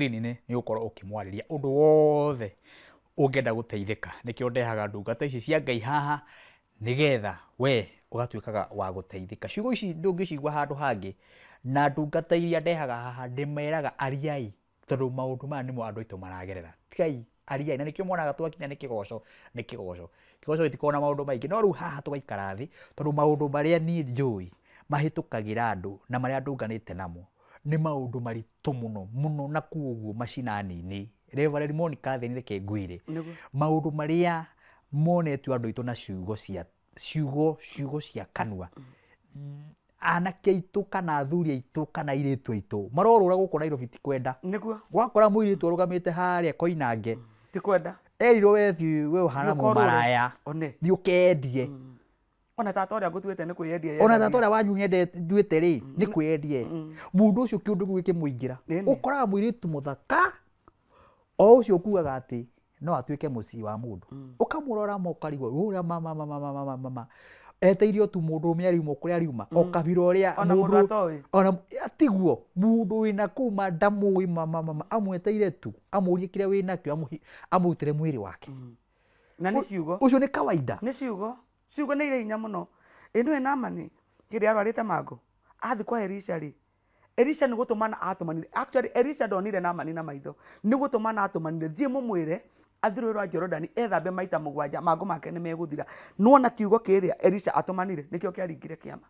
Screen-inĩ nĩ ũgũkorwo ũkĩmwarĩria ũndũ wothe ũngĩenda gũteithĩka. Nĩkĩo ndehaga ndungata ici cia Ngai haha nĩgetha we ũgatuĩkaga wa gũteithĩka. Ciugo ici ndũngĩcigua handũ hangĩ, na ndungata iria ndehaga haha ndĩmeraga ariai, tondũ maũndũ maya nĩmo andũ aitũ maragerera. Tigai ariai, na nĩkĩo monaga twakinya nĩ kĩgoco, nĩ kĩgoco. Kĩgoco gĩtikoragwo na maũndũ maingĩ, no rĩu haha tũgaikara thĩ, tondũ maũndũ marĩa niĩ njũĩ mahĩtũkagĩra andũ na marĩa ndũnganĩte namo nĩ maũndũ maritũ mũno mũno, na kuoguo macinani-inĩ. Reverend Monica Theni, reke ngwĩre maũndũ marĩa monetio andũ aitũ na ciugo cia ciugo ciugo cia kanua. Anake aitũ kana athuri aitũ kana airĩtu aitũ marorũra gũkũ Nairobi ti kwenda. Nĩguo. Wakora mũirĩtu arũgamĩte harĩa Koinange, ti kwenda, erirwo we thiĩ we ũhana Thiĩ ũkorũre. mũmaraya, One. thiĩ ũkendie. Ona tata ũrĩa ngũtuĩte nĩ kwĩyendia. Ona tata ũrĩa wanyu nduĩte rĩ nĩ kwĩyendie. Mũndũ ũcio kĩũndũ kĩu gĩkĩmũingĩra, ũkoraga mũirĩtu mũthaka o ũcio ũkuaga atĩ no atuĩke mũciĩ wa mũndũ, ũkamũrora ma ũkarigwo ũrĩa mama mama mama mama eteirio tu mũndũ ũrũme ariuma kũrĩa ariuma o kabira ũrĩa Ona mũndũ atoĩ. Ona atiguo mũndũ wĩna kũu ma ndamũĩ mama mama amweteire tu amũrie kĩrĩa wĩnakĩo, amũrutĩre mwĩrĩ wake. Na nĩ ciugo. Ũcio nĩ kawaida. Nĩ ciugo. Ciugo nĩ irĩ hinya mũno. Ĩ nĩwe Naamani hĩndĩ arwarĩte mangũ athiĩ kwa Elisha rĩ, Elisha nĩ gũtũmana atũmanire. Actually Elisha ndonire Naamani na maitho, nĩ gũtũmana atũmanire, thiĩ mũmwĩre athiĩ rũĩ rwa Jorodani ethambe maita 7, mangũ make nĩ megũthira. Nĩwona kiugo kĩrĩa Elisha atũmanire nĩkĩo kĩaringire kĩama.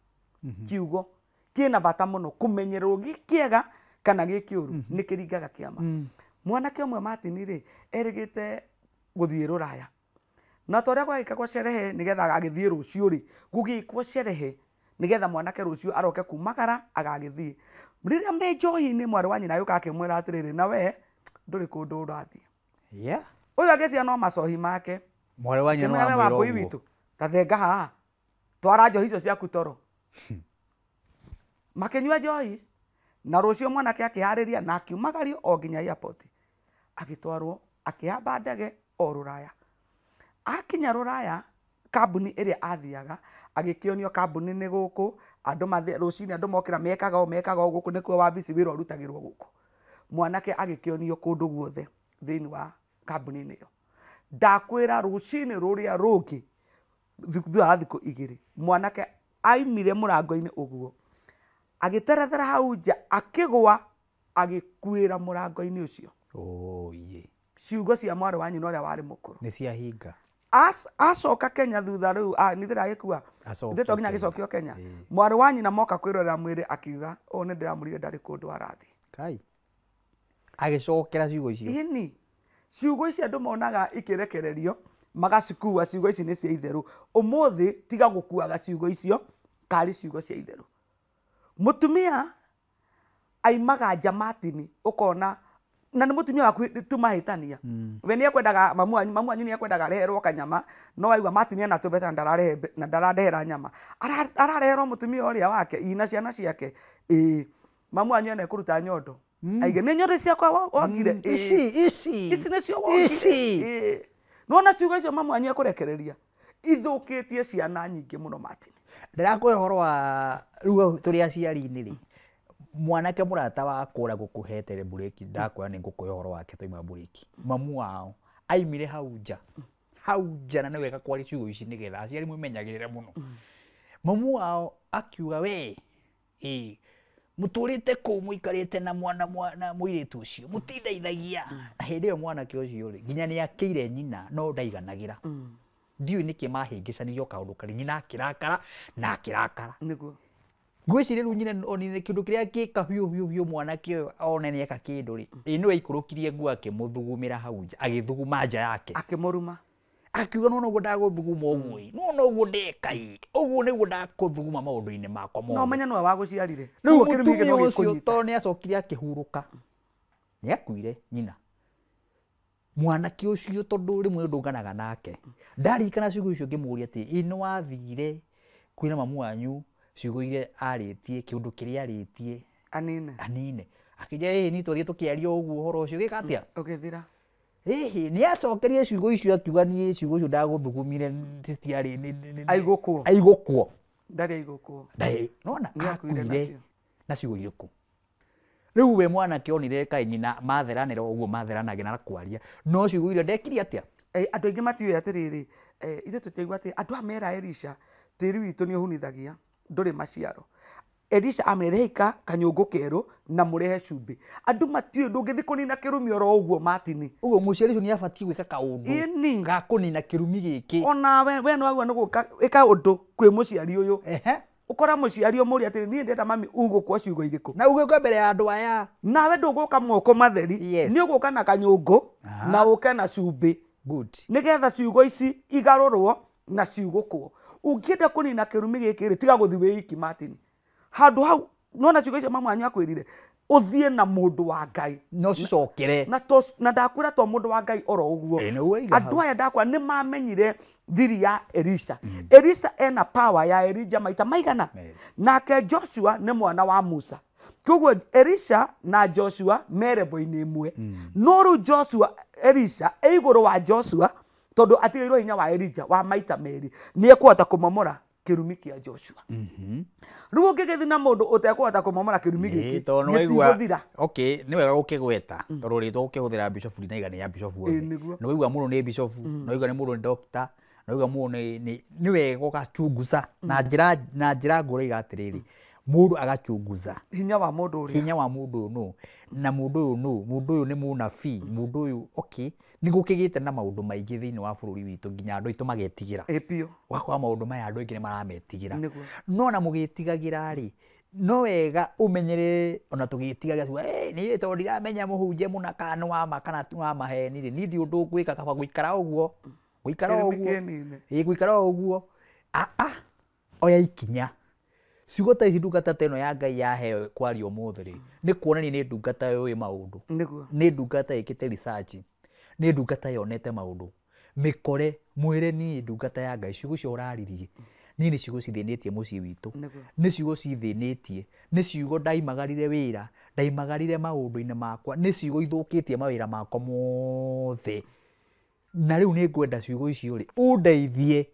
Kiugo kĩna bata mũno kũmenyererwo gĩ kĩega kana gĩ kĩũru, nĩ kĩringaga kĩama. Mwanake ũmwe Martin rĩ, erĩgĩte gũthiĩ rũraya, na ta ũrĩa gwagĩkagwo cerehe nĩgetha agĩthiĩ rũciũ rĩ, gũgĩkwo cerehe nĩgetha mwanake rũciũ aroke kumagara agagĩthiĩ. Rĩrĩa me njohi-inĩ mwarĩ wa nyina agĩũka akĩmwĩra atĩrĩrĩ, na we ndũrĩ kũndũ ũrathiĩ. Ũyũ agĩciria no macohi make. Mwarĩ wa nyina no Akĩmwĩra, we amwĩra Wambũi ũguo. witũ, ta thenga haha, twara njohi icio ciaku toro. Makĩnyua njohi, na rũciũ mwanake akĩharĩria na akiumagario o nginya airport. Agĩtwarwo, akĩhamba ndege o rũraya. Akinya rũraya, kambuni ĩrĩa athiaga, agĩkĩonio kambuni nĩ gũkũ, andũ rũcinĩ andũ mokĩra mekaga ũũ, mekaga ũũ, gũkũ nĩkuo wabici wĩra ũrutagĩrwo gũkũ. Mwanake agĩkĩonio kũndũ guothe thĩinĩ wa kambuni-inĩ ĩyo. Ndakwĩra rũcinĩ rũrĩa rũngĩ, thutha wa thikũ 2, mwanake aimire mũrango-inĩ ũguo, agĩterethera hau nja, akĩgũa, agĩkuĩra mũrango-inĩ ũcio. Oye. Ciugo cia mwarĩ wa nyina ũrĩa warĩ mũkũrũ. Nĩ ciahinga. Acoka Kenya thutha rĩu, nĩ ndĩragĩkua. Acokio Ndĩ to nginya Kenya. agĩcokio Kenya. Mwarĩ wa nyina moka kwĩrorera mwĩrĩ akiuga, ũũ nĩ ndĩramũrire ndarĩ kũndũ arathiĩ. Kai. Agĩcokera ciugo icio. Ĩni. Ciugo ici andũ monaga ikĩrekererio, magacikua, ciugo ici nĩ cia itherũ. Ũmũthĩ tiga gũkuaga ciugo icio, karĩ ciugo cia itherũ. Mũtumia aimaga nja Martin, ũkona na nĩ mũtumia waku tu mahĩtania. We nĩ ekwendaga, mamu wanyu, mamu wanyu nĩ ekwendaga areherwo kanyama, no aigua Martin ena tũmbeca na ndararehe na ndarandehera nyama. Arareherwo mũtumia ũrĩa wake, ina ciana ciake. Ĩĩ, mamu wanyu ena ekũruta nyondo. Aige, nĩ nyondo ciakwa wongire. Ĩĩ. Ici, ici. Ici nĩcio wongire. Ici. Ĩĩ. Nĩwona ciugo icio mamu wanyu ekũrekereria, ithũkĩtie ciana nyingĩ mũno Martin. Ndĩrakũhe ũhoro wa rĩu tũrĩ aciari-inĩ rĩ, mwanake mũrata wakwa ũrĩa ngũkũhete mburĩki, ndakwĩra nĩ ngũkũhe ũhoro wake twaima mburĩki. Mamu wao aimire hau nja, hau nja, na nĩ wega kwaria ciugo ici nĩgetha aciari mwĩmenyagĩrĩre mũno. Mamu wao akiuga, we, ĩ, mũtũrĩte kũu mũikarĩte na mwana, mwana mũirĩtu ũcio, mũtindeithagia. Na hĩndĩ ĩyo mwanake ũcio rĩ, nginya nĩ akĩire nyina, no ndaiganagĩra. Ndiũĩ nĩkĩ mahĩngĩcanirio kaũndũ karĩ, nyina akĩrakara na akĩrakara. Nĩguo. Ngwĩciria rĩu nyina onire kĩndũ kĩrĩa gĩka biũ biũ biũ mwanake ũyũ one nĩ eka kĩndũ rĩ, ĩ nĩwe aikũrũkirie nguo akĩmũthugumĩra hau nja, agĩthuguma nja yake. Akĩmũruma. Akiuga no noguo ndagũthuguma ũguo ĩ, no noguo ndeka ĩ, ũguo nĩguo ndakũthuguma maũndũ-inĩ makwa mothe. No ũmenye nĩwe wagũciarire. Rĩu Koguo kĩrumi gĩkĩ mũtumia no ũcio gĩkũnyita. tondũ nĩ acokire akĩhurũka, nĩ akuire nyina. Mwanake ũcio tondũ rĩmwe ndũnganaga nake, ndaririkana ciugo icio ngĩmũria atĩ, ĩ nĩ wathire kwĩra mamu wanyu ciugo iria arĩtie, kĩũndũ kĩrĩa arĩtie. Anine. Anine. Akĩnjĩra, ĩ, niĩ twathiĩ tũkĩaria ũguo ũhoro ũcio, ũgĩka atĩa? Ũgĩthira. Ĩhĩ, nĩ acokerie ciugo icio akiuga niĩ ciugo icio ndagũthugumire citiarĩ, nĩ, nĩ, nĩ, nĩ. Aigũkwo. Aigũkwo. Ndarĩ aigũkwo. Ndarĩ, nona, Nĩ akuire akuire nacio. na ciugo irĩkũ? Rĩu we mwanake onire kaĩ nyina matheranĩra ũguo matheranagĩra na kwaria no ciugo iria ndekire atĩa? Andũ aingĩ matiũĩ atĩrĩrĩ, ithuĩ tũtiaigua atĩ andũ aya mera Elisha tĩri witũ nĩ ũhunithagia ndũrĩ maciaro. Elisha amere ika kanyũngũ kerũ na mũrehe cumbĩ. Andũ matiũĩ ndũngĩthiĩ kũnina kĩrumi oro ũguo Martin. Ũguo mũciari ũcio nĩ abatiĩ gwĩka kaũndũ ga kũnina kĩrumi gĩkĩ. Ona we nĩ wagua nĩ gũka ĩka ũndũ kwĩ mũciari ũyũ. Ũkora mũciari ũmũria atĩrĩ niĩ ndĩrenda mami ũgũkua ciugo irĩkũ. Na ũgĩũka mbere ya andũ aya. Nawe ndũgũka moko matheri. Nĩ ũgũka na kanyũngũ na ũke na cumbĩ. Good. Nĩgetha ciugo ici igarũrwo na ciugũkwo. Ũngĩenda kũnina kĩrumi gĩkĩ rĩ tiga gũthiĩ wĩ iki Martin. Handũ hau nona ciugo icio mama wanyu akwĩrire ũthiĩ na mũndũ wa Ngai no cicokere na ndakwĩra to mũndũ wa Ngai oro ũguo. Andũ aya ndakwĩra nĩ mamenyire thiri ya Elisha. Elisha ena power ya Elijah maita maigana. Nake Joshua nĩ mwana wa Musa. Koguo Elisha na Joshua me level-inĩ ĩmwe. No rĩu Joshua Elisha e igũrũ wa Joshua tondũ atigĩirwo hinya wa Elijah wa maita merĩ nĩ ekũhota kũmomora kĩrumi kĩa Joshua. Rĩu ũngĩgĩthiĩ na mũndũ ũtekũhota kũmomora kĩrumi gĩkĩ gĩtigũthira. Okay, nĩ wega gũkĩgweta tondũ rĩtwa gũkĩhũthĩra bishop rĩnaiga nĩ ya bishop othe. Nĩ waigua mũndũ nĩ bishop, nĩ waigua nĩ mũndũ nĩ doctor, nĩ waigua mũndũ nĩ wega ũgachunguza na njĩra ngũrũ atĩrĩrĩ mũndũ agachunguza hinya wa mũndũ ũrĩa hinya wa mũndũ ũyũ nũ na mũndũ ũyũ nũ mũndũ ũyũ nĩ mũnabii mũndũ ũyũ okay nĩ gũkĩgĩte na maũndũ maingĩ thĩinĩ wa bũrũri witũ nginya andũ aitũ magetigĩra. Ĩ biũ. Ũgakora maũndũ maya andũ aingĩ nĩ marametigĩra. No na mũgĩtigagĩra rĩ no wega ũmenyere ona tũgĩtigagĩra niĩ tondũ ndiramenya mũhunjia mũna kana nĩ wa ma kana ti wa maheni rĩ niĩ ndi ũndũ ngwĩka kaba gũikara ũguo gũikara ũguo ĩ gũikara ũguo oya ikinya. Ciugo ta ici ndungata ta ĩno ya Ngai yaheo kwaria ũmũthĩ rĩ nĩ kuonania nĩ ndungata yũĩ maũndũ. Nĩ ndungata ĩkĩte research. Nĩ ndungata yonete maũndũ. Mĩkore mwĩre niĩ ndungata ya Ngai ciugo icio ũraririe niĩ nĩ ciugo cithĩnĩtie mũciĩ witũ. Nĩ ciugo cithĩnĩtie. Nĩ ciugo ndaimagarire wĩra ndaimagarire maũndũ-inĩ makwa nĩ ciugo ithũkĩtie mawĩra makwa mothe. Na rĩu nĩ ngwenda ciugo icio rĩ ũndeithie.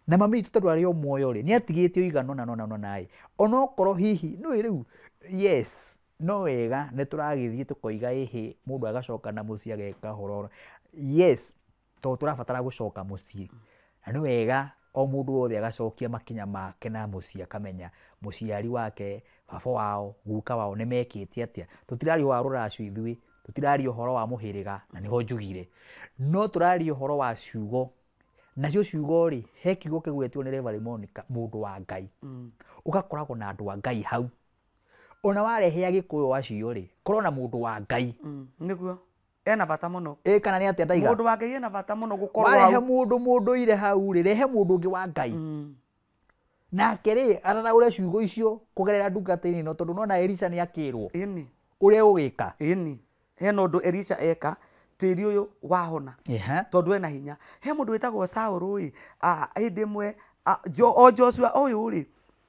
Na mami witũ tondũ arĩ o muoyo rĩ nĩ atigĩte ũigano na nona nona onokorwo hihi nĩ rĩu yes no wega nĩ tũragĩthiĩ tũkoiga ĩhĩ mũndũ agacoka na mũciĩ ageka hororo yes tondũ tũrabatara gũcoka mũciĩ na nĩ wega o mũndũ wothe agacokia makinya make na mũciĩ akamenya mũciari wake baba wao guka wao nĩ mekĩte atĩa. Tũtiraria ũhoro wa rũracio ithuĩ tũtiraria ũhoro wa mũhĩrĩga na nĩho njugire no tũraria ũhoro wa ciugo. Nacio ciugo rĩ he kiugo kĩgwetwo nĩ Reverend Monica mũndũ wa Ngai. Ũgakoragwo na andũ a Ngai hau. Ona warehe Agĩkũyũ acio rĩ korwo na mũndũ wa Ngai. Nĩguo ena bata mũno. Ĩ kana nĩ atĩa ndaiga? Mũndũ wa Ngai ena bata mũno gũkorwo hau. Warehe mũndũ mũndũire hau rĩ rehe mũndũ ũngĩ wa Ngai. Nake rĩ athathaũre ciugo icio kũgerera ndungata-inĩ ĩno tondũ nona Elisha nĩ akĩrwo. Ĩni. Ũrĩa ũgwĩka. Ĩni. Hena ũndũ Elisha eka tĩri ũyũ wahona. Tondũ ena hinya. He mũndũ wĩtagwo Saũlũ ĩ hĩndĩ ĩmwe o Joshua ũyũ rĩ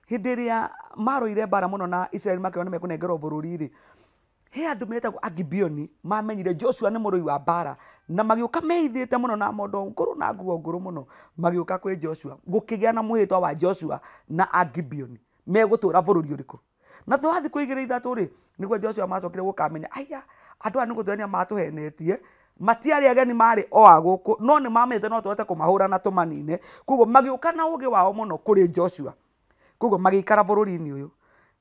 hĩndĩ ĩrĩa marũire mbara mũno na Israeli makĩona nĩ mekũnengerwo bũrũri rĩ he andũ metagwo Agibeoni mamenyire Joshua nĩ mũrũi wa mbara na magĩũka mehithĩte mũno na mondo ngũrũ na nguo ngũrũ mũno magĩũka kwĩ Joshua gũkĩgĩa na mwĩhĩtwa wa Joshua na Agibeoni megũtũra bũrũri ũrĩkũ. Na thutha wa thikũ igĩrĩ ithatũ rĩ nĩguo Joshua macokire gũkamenya aya andũ aya nĩ gũtũhenia matũhenetie matiarĩ ageni marĩ o a gũkũ no nĩ mamete no tũhote kũmahũra na tũmanine. Koguo magĩũka na ũgĩ wao mũno kũrĩ Joshua. Koguo magĩikara bũrũri-inĩ ũyũ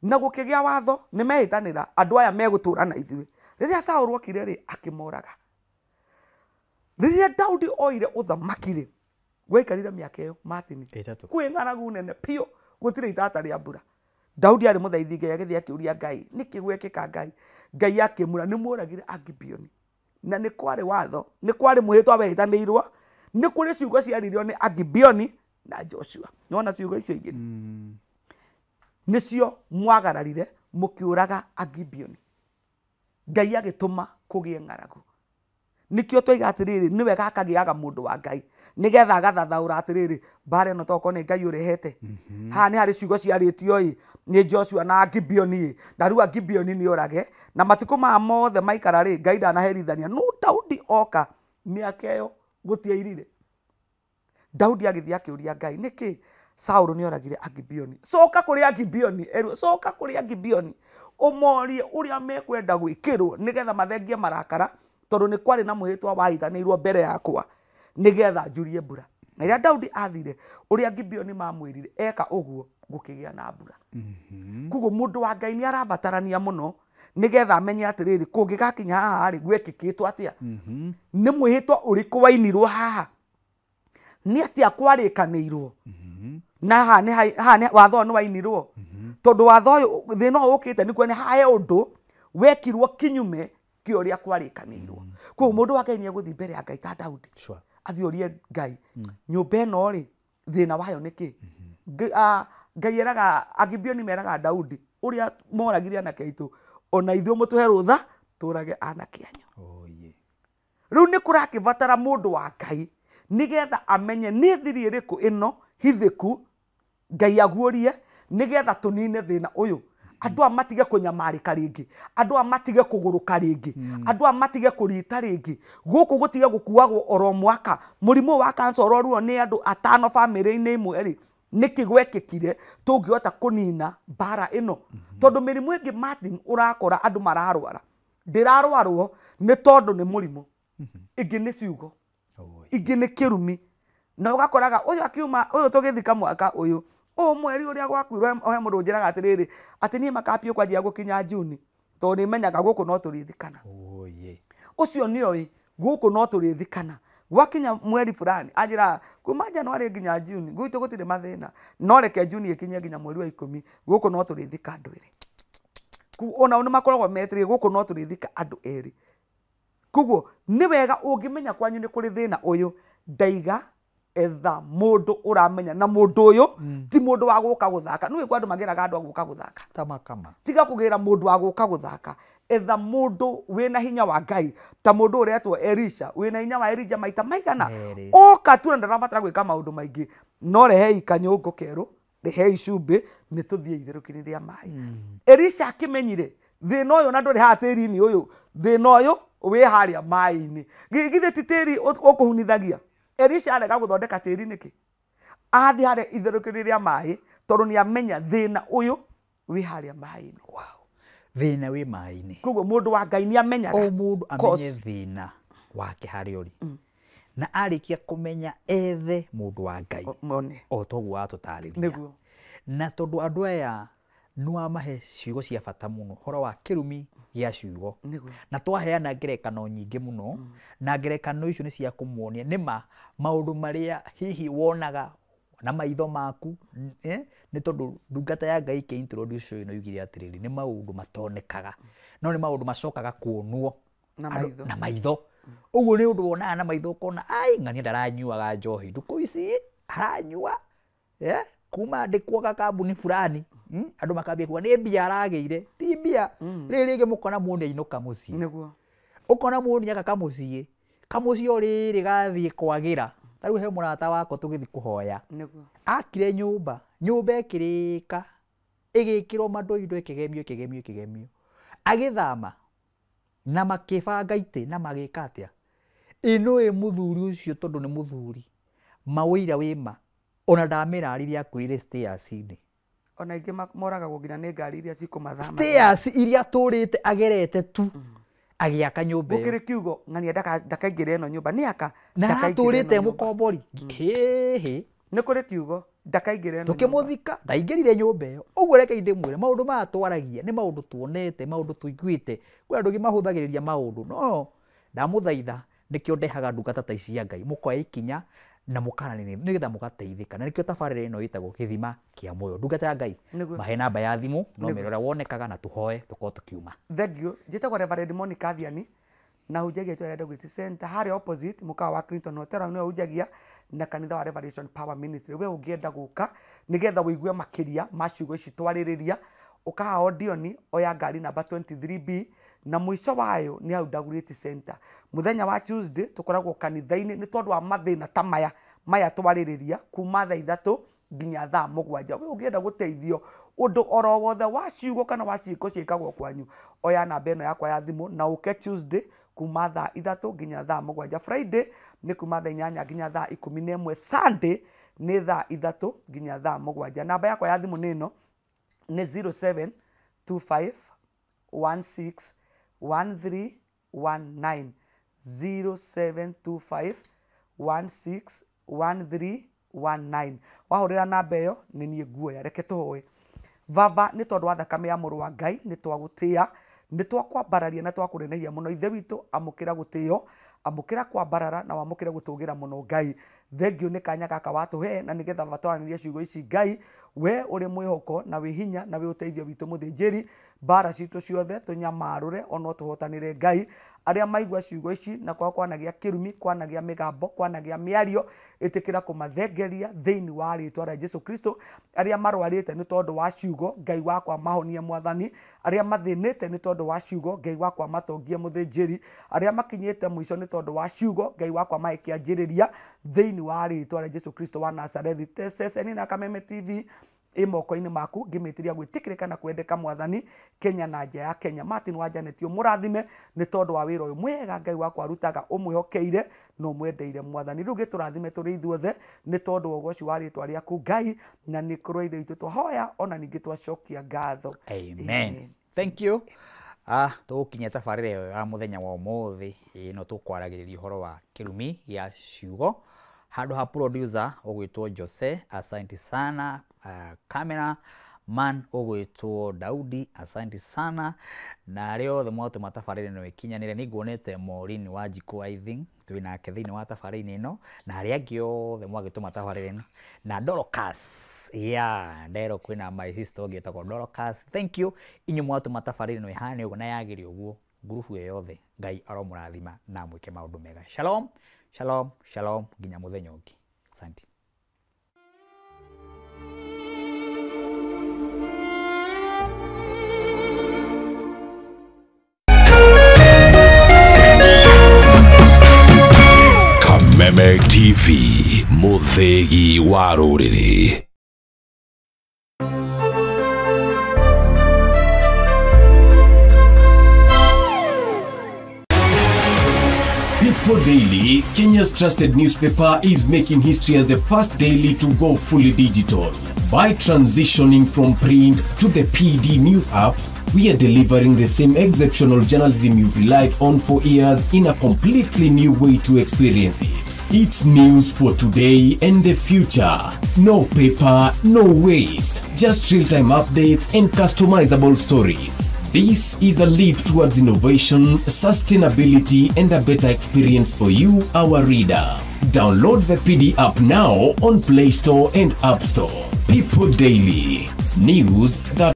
na gũkĩgĩa watho nĩ mehĩtanĩra andũ aya megũtũra na ithuĩ. Rĩrĩa Saũlũ okire rĩ akĩmoraga. Rĩrĩa Daudi oire ũthamaki rĩ gwaikarire mĩaka ĩyo Martin kwĩ ng'aragu nene biũ gũtirĩ itata rĩa mbura. Daudi arĩ mũthaithi Ngai agĩthiĩ akĩũria Ngai nĩkĩ gwekĩka Ngai. Ngai akĩmwĩra nĩ mũragire Agibeoni na nĩ kwarĩ watho nĩ kwarĩ mwĩhĩtwa wehĩtanĩirwo nĩ kũrĩ ciugo ciaririo nĩ Agibeoni na Joshua. Nĩwona ciugo icio igĩrĩ nĩcio mwagararire mũkĩũraga Agibeoni. Ngai agĩtũma kũgĩe ng'aragu. Nĩkĩo twaiga atĩrĩrĩ nĩ wega akagĩaga mũndũ wa Ngai nĩgetha agathathaũra atĩrĩrĩ mbara ĩno tokorwo nĩ Ngai ũrehete. Haha nĩ harĩ ciugo ciarĩtio ĩ nĩ Joshua na Agibeoni ĩ na rĩu Agibeoni nĩ orage na matukũ maya mothe maikara rĩ Ngai ndanaherithania no Daudi oka mĩaka ĩyo gũtiairire. Daudi agĩthiĩ akĩũria Ngai nĩkĩ Saũlũ nĩ oragire Agibeoni. Coka kũrĩ Agibeoni erwo coka kũrĩ Agibeoni Ũmorie ũrĩa mekwenda gwĩkĩrwo nĩgetha mathengie marakara, tondũ nĩ kwarĩ na mwĩhĩtwa wahĩtanĩirwo mbere yakwa nĩgetha njurie mbura. Na rĩrĩa Daudi athire ũrĩa Gibeoni mamwĩrire eka ũguo, gũkĩgĩa na mbura. Koguo mũndũ wa Ngai nĩ arabatarania mũno nĩgetha amenye atĩrĩrĩ, kũngĩgakinya haha rĩ, gwekĩkĩtwo atĩa, nĩ mwĩhĩtwa ũrĩkũ wainirwo haha, nĩ atĩa kwarĩkanĩirwo, na haha nĩ haha nĩ watho ũyũ nĩ wainirwo, tondũ watho ũyũ thĩna ũyũ ũkĩte nĩ kuonania haha he ũndũ wekirwo kinyume kĩa ũrĩa kwarĩkanĩirwo. Koguo mũndũ wa Ngai nĩ egũthiĩ mbere ya Ngai ta Daudi, athiĩ orie Ngai, nyũmba ĩno rĩ, thĩna wayo nĩ kĩ? Ngai eraga Agibeoni meraga Daudi ũrĩa moragire anake aitũ, ona ithuĩ mũtũhe rũtha tũrage anake anyu. Rĩu nĩ kũrakĩbatara mũndũ wa Ngai nĩgetha amenye nĩ thiri ĩrĩkũ ĩno hithĩku Ngai aguũrie nĩgetha tũnine thĩna ũyũ. Andũ aya matige kũnyamarĩka rĩngĩ, andũ aya matige kũgũrũka rĩngĩ, andũ aya matige kũrita rĩngĩ, gũkũ gũtige gũkuagwo oro mwaka. Mũrimũ wa cancer ũrorwo nĩ andũ atano bamĩrĩ-inĩ ĩmwe rĩ, nĩkĩ gwekĩkire tũngĩhota kũnina mbara ĩno? Tondũ mĩrimũ ĩngĩ Martin ũrakora andũ mararwara, ndĩrarwarwo nĩ tondũ nĩ mũrimũ, ĩngĩ nĩ ciugo, ingĩ nĩ kĩrumi, na ũgakoraga ũyũ akiuma ũyũ tũgĩthika mwaka ũyũ, ũyũ mweri ũrĩa gwakuirwo, he mũndũ ũnjĩraga atĩrĩrĩ, atĩ niĩ makapio kwanjia gũkinya Juni, tondũ nĩmenyaga gũkũ no tũrĩthikana. Ũcio nĩoĩ gũkũ no tũrĩthikana. Gwakinya mweri fulani anjĩraga kuma January nginya Juni gwitũ gũtirĩ mathĩna, no reke Juni ĩkinye nginya mweri wa 10 gũkũ no tũrĩthika andũ erĩ. Onao nĩ makoragwo metĩrĩire gũkũ no tũrĩthika andũ erĩ. Koguo nĩ wega ũngĩmenya kwanyu nĩ kũrĩ thĩna ũyũ, ndaiga etha mũndũ ũramenya, na mũndũ ũyũ ti mũndũ wa gũka gũthaka. Nĩũĩ kwa andũ magĩraga andũ a gũka gũthaka. Tamakama. Tiga kũgĩra mũndũ wa gũka gũthaka, etha mũndũ wĩna hinya wa Ngai, ta mũndũ ũretwo Elisha, wĩna hinya wa Elijah maita maigana. Oka tu na ndarabatara gwĩka maũndũ maingĩ, no rehei kanyũngũ kerũ, rehei cumbĩ, nĩ tũthiĩ itherũkĩrio rĩa maĩ. Elisha akĩmenyire thĩna ũyũ na ndũrĩ haha tĩri-inĩ ũyũ, thĩna ũyũ wĩ harĩa maĩ-inĩ. Githĩ ti tĩri ũkũhunithagia? Elisha arega gũthondeka tĩri nĩkĩ? Athiĩ harĩa itherũkĩrio rĩa maĩ, tondũ nĩ amenya thĩna ũyũ wĩ harĩa maĩ-inĩ. Wow. Thĩna wĩ maĩ-inĩ. Koguo mũndũ wa Ngai nĩ amenyaga. O mũndũ amenye thĩna wake harĩa ũrĩ. Na arĩkia kũmenya ethe mũndũ wa Ngai. O toguo watũtarĩria. Nĩguo. Na tondũ andũ aya nĩwamahe ciugo cia bata mũno, ũhoro wa kĩrumi gĩa ciugo. Na twaheana ngerekano nyingĩ mũno, na ngerekano icio nĩ cia kũmuonia nĩma maũndũ marĩa hihi wonaga na maitho maku, nĩ tondũ ndungata ya Ngai ĩkĩ introduce ĩno yugire atĩrĩrĩ, nĩ maũndũ matonekaga, no nĩ maũndũ macokaga kuonwo na maitho. Ũguo nĩ ũndũ wonaga na maitho ũkona, ai ng'ania ndaranyuaga njohi ndukũ ici aranyua, kuma ndĩkuoga kambuni fulani, andũ makambia kuga nĩ mbia aragĩire, ti mbia. Rĩrĩ rĩngĩ mũkona muoni ainũka mũciĩ. Nĩguo. Ũkona muoni aka kamũciĩ, kamũciĩ o rĩrĩ gathiĩ kwagĩra. Ta rĩu he mũrata wakwa tũgĩthiĩ kũhoya. Nĩguo. Akire nyũmba, nyũmba ĩkĩrĩka, ĩgĩkĩrwo mandoindo, ĩkĩgemio, ĩkĩgemio, ĩkĩgemio. Agĩthama na makĩbanga itĩ na magĩka atĩa? Ĩno ĩ mũthuri ũcio tondũ nĩ mũthuri, mawĩira wĩma, ona ndamĩrarire akuĩrĩire stairs-inĩ. Ona ingĩ moragagwo nginya nĩ ngari iria cikũmathama. Stairs iria atũrĩte agerete tu, agĩaka nyũmba ĩyo. Gũkĩrĩ kiugo ng'ania ndakaingĩre ĩno nyũmba, nĩ aka Na ndakaingĩre atũrĩte ĩno nyũmba. mũkombori. Hĩhĩ. Nĩ kũrĩ kiugo ndakaingĩre ĩno nyũmba. Tũkĩmũthika, ndaingĩrire nyũmba ĩyo. Ũguo reke ndĩmwĩre, maũndũ maya twaragia nĩ maũndũ tuonete, maũndũ tũiguĩte. Kwĩ andũ angĩ mahũthagĩrĩria maũndũ, no ndamũthaitha nĩkĩo ndehaga ndungata ta ici cia Ngai, mũkoya ikinya na mũkaranĩria nĩgetha mũgateithĩka. Na nĩkĩo tabarĩra ĩno ĩtagwo Gĩthima kĩa Muoyo. Ndungata ya Ngai, mahe namba ya thimũ, no mĩrore ũrĩa wonekaga na tũhoe tũkorwo tũkiuma. Thank you. Njĩtagwo Reverend Monica Thiani na hunjagia itũũra rĩa Dagoretti Center harĩa opposite mũkawa wa Clinton Hotel, hau nĩho hunjagia na kanitha wa Revelation Power Ministry. We ũngĩenda gũka nĩgetha ũigue makĩria ma ciugo ici twarĩrĩria, ũka haha Odioni, oya ngari namba 23B na mũico wayo nĩ hau Dagoretti Center. Mũthenya wa Tuesday tũkoragwo kanitha-inĩ nĩ tondũ wa mathĩna ta maya maya twarĩrĩria kuma thaa 3 nginya thaa 7. We ũngĩenda gũteithio ũndũ oro wothe wa ciugo kana wa ciĩko ciĩkagwo kwanyu, oya namba ĩno yakwa ya thimũ na ũke Tuesday kuma thaa 3 nginya thaa 7. Friday nĩ kuma thaa 8 nginya thaa 11. Sunday nĩ thaa 3 nginya thaa 7. Namba yakwa ya thimũ nĩ ĩno, nĩ 0725 16 1319 0725 16 1319. Wahũrĩra namba ĩyo nĩ niĩ nguoya. Reke tũhoe. Baba, nĩ tondũ wa thakame ya mũrũ wa Ngai nĩ twagũtĩĩa, nĩ twakwambararia na twakũnenehia mũno. Ithe witũ, amũkĩra gũtĩo, amũkĩra kwambarara na wamũkĩre gũtũgĩra mũno Ngai. Thengiũ nĩ kanya gaka watũhe na nĩgetha batwaranĩrie ciugo ici Ngai, we ũrĩ mwĩhoko na wĩ hinya na wĩ ũteithio witũ mũthĩnjĩri. Mbara citũ ciothe tũnyamarũre ono tũhotanĩre Ngai. Arĩa maigua ciugo ici na kwao kwanagĩa kĩrumi, kwanagĩa mĩgambo, kwanagĩa mĩario, ĩtĩkĩra kũmathengeria thĩinĩ wa rĩtwa rĩa Jesu Kristo. Arĩa marwarĩte nĩ tondũ wa ciugo, Ngai wakwa mahonie mwathani. Arĩa mathĩnĩte nĩ tondũ wa ciugo, Ngai wakwa matongie mũthĩnjĩri. Arĩa makinyĩte mũico nĩ tondũ wa ciugo, Ngai wakwa mahe kĩanjĩrĩria thĩinĩ wa rĩtwa rĩa Jesu Kristo wa Nazarethi. Ceceni na Kameme TV ĩ moko-inĩ maku, ngĩmĩtĩria gwĩtĩkĩrĩka na kwendeka mwathani, Kenya na nja ya Kenya. Martin wa Janet ũmũrathime nĩ tondũ wa wĩra ũyũ mwega Ngai wakwa arutaga, ũmwĩhokeire na ũmwendeire mwathani. Rĩu gĩtũrathime tũrĩ ithuothe nĩ tondũ wa ũgoci wa rĩtwa rĩaku Ngai, na nĩ kũrĩ ithe witũ twahoya ona ningĩ twacokia ngatho. Amen. Thank you. Tũgũkinyia tabarĩra ĩyo ya mũthenya wa ũmũthĩ ĩno tũkwaragĩrĩria ũhoro wa kĩrumi gĩa ciugo. Handũ ha producer ũgwĩtwo Jose, asante sana. Camera man ũgwĩtwo Daudi, asante sana. Na arĩa othe mwatũma tabarĩra ĩno ĩkinyanĩre, nĩ nguonete Maureen wa Njikũ, I think twĩ nake thĩinĩ wa tabarĩra ĩno, na arĩa angĩ othe mwagĩtũma tabarĩra ĩno, na Dorcas, yeah, ndero kwĩna my sister ũngĩ etagwo Dorcas, thank you. Inyuĩ mwatũma tabarĩra ĩno ĩhane ũguo na yagĩre ũguo, ngurubu ĩyo yothe, Ngai aromũrathima na amwĩke maũndũ mega. Shalom, shalom, shalom, nginya mũthenya ũngĩ. Asante. Kameme TV, mũthĩgi wa rũrĩrĩ. People Daily, Kenya's trusted newspaper, is making history as the first daily to go fully digital. By transitioning from print to the PD News app, we are delivering the same exceptional journalism you've relied on for years in a completely new way to experience it. It's news for today and the future. No paper, no waste, just real-time updates and customizable stories. This is a leap towards innovation, sustainability, and a better experience for you, our reader. Download the PD app now on Play Store and App Store. People Daily, news that